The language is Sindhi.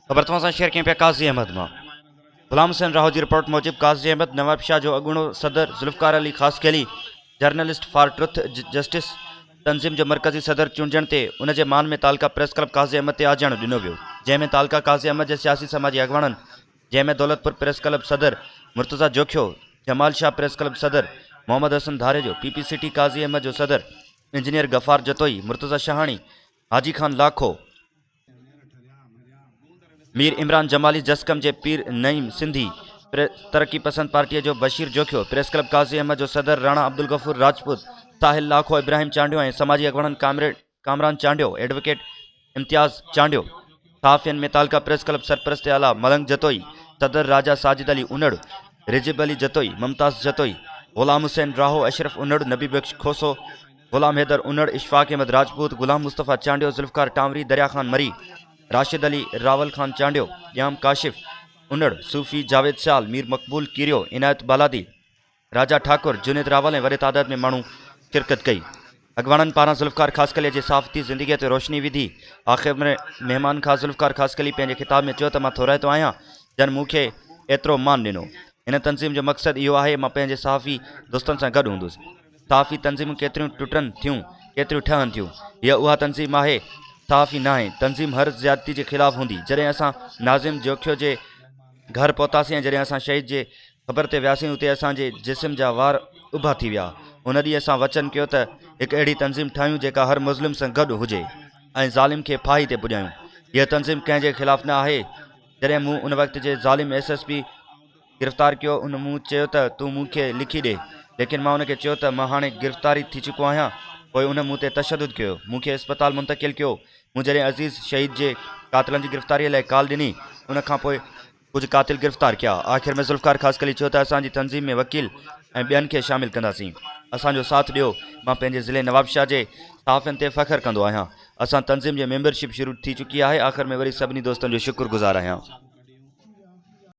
خبر توهان سان شيئر ڪيون پيا قاضي احمد مان غلام حسين راهو جي رپورٽ موجب قاضي احمد نوابشاهه جو اڳوڻو صدر Zulfiqar Ali Khaskheli journalist for truth justice تنظيم جو مرڪزي صدر چونڊجڻ تي ان جي مان ۾ تعلقه پريس ڪلب قاضي احمد تي آجياڻو ڏنو ويو جنهن ۾ تعلقه قاضي احمد جي سياسي سماجي اڳواڻن جنهن ۾ دولتپور پريس ڪلب صدر مرتضيٰ جوکيو، جمال شاهه پريس ڪلب صدر Muhammad Hassan Dharejo, P P city Qazi Ahmed جو صدر انجنيئر غفار جتوئي، مرتضيٰ شاهاڻي، حاجي خان لاکو، مير عمران جمالي، جسقم جي پير نعيم سنڌي، ترقي پسند پارٽيء جو بشير جوکيو، پريس ڪلب قاضي احمد جو صدر راڻا عبدالغفور راجپوت، ساحل لاکو، ابراهيم چانڊيو ۽ سماجي اڳواڻن ڪامريڊ ڪامران چانڊيو، ايڊووڪيٽ امتياز چانڊيو، صحافين ۾ تعلقه پريس ڪلب سرپرست اعليٰ ملنگ جتوئي، صدر راجا ساجد علي انڙ، رجب علي جتوئي، ممتاز جتوئي، غلام حسين راهو، اشرف انڙ، نبي بخش کوسو، غلام حيدر انڙ، اشفاق احمد راجپوت، غلام مصطفيٰ چانڊيو، ذوالفقار ٽانوري، دريا خان مري، راشد علي، راول خان چانڊيو، ڄام ڪاشف انڙ، صوفي جاويد سيال، مير مقبول ڪيريو، عنايت بالادي، راجا ٺاڪر، جنيد راول ۽ وڏي تعداد ۾ ماڻهو شرڪت ڪئي. اڳواڻن پاران ذوالفقار خاصخيلي جي صحافتي زندگيء تي روشني وڌي. آخر ۾ مهمان خاص ذوالفقار خاصخيلي پنهنجي خطاب ۾ چيو ته مان ٿورائتو آهيان جن مون کي ايترو مان ڏنو. هن تنظيم جو مقصد اهو آهي مان پنهنجي صحافي دوستن سان گڏ هوندس. صحافي تنظيمون ڪيتريون ٽٽن ٿيون ڪيتريون ٺهن ٿيون. هيء اها تنظيم آهي صحافي ناهي. تنظيم هر زيادتي جي خلاف هوندي. جڏهن اسان ناظم جوکيو جي گهر پهتاسين ۽ جڏهن اسان شهيد جي قبر تي وياسين اتي اسان جي جسم جا وار اڀا ٿي ويا. ان ڏينهن اسان وچن ڪيو ته هڪ اهڙي تنظيم ٺاهيون جيڪا هر مظلوم سان گڏ هجي ۽ ظالم کي ڦاهي تي پڄايون. هيء تنظيم ڪنهن جي خلاف نه آهي. جڏهن مون ان وقت جي ظالم ايس ايس پي گرفتار ڪيو ان مون چيو ته تون مون کي لکي ڏي ليڪن مان ان کي چيو ته مان هاڻي گرفتاري ٿي چڪو آهيان پوء ان مون تي تشدد ڪيو مون کي اسپتال منتقل ڪيو مون جڏهن عزيز شهيد جي قاتلن جي گرفتاري لاء ڪال ڏني ان کان پوء ڪجهه قاتل گرفتار ڪيا. آخر ۾ ذوالفقار خاصخيلي چيو ته اسان جي تنظيم ۾ وڪيل ۽ ٻين کي شامل ڪنداسين. اسان جو ساٿ ڏيو. مان پنهنجي ضلعي نوابشاهه جي صحافين تي فخر ڪندو آهيان. اسان تنظيم جي ميمبرشپ شروع ٿي چڪي آهي. آخر ۾ وري سڀني دوستن جو شڪر گذار آهيان.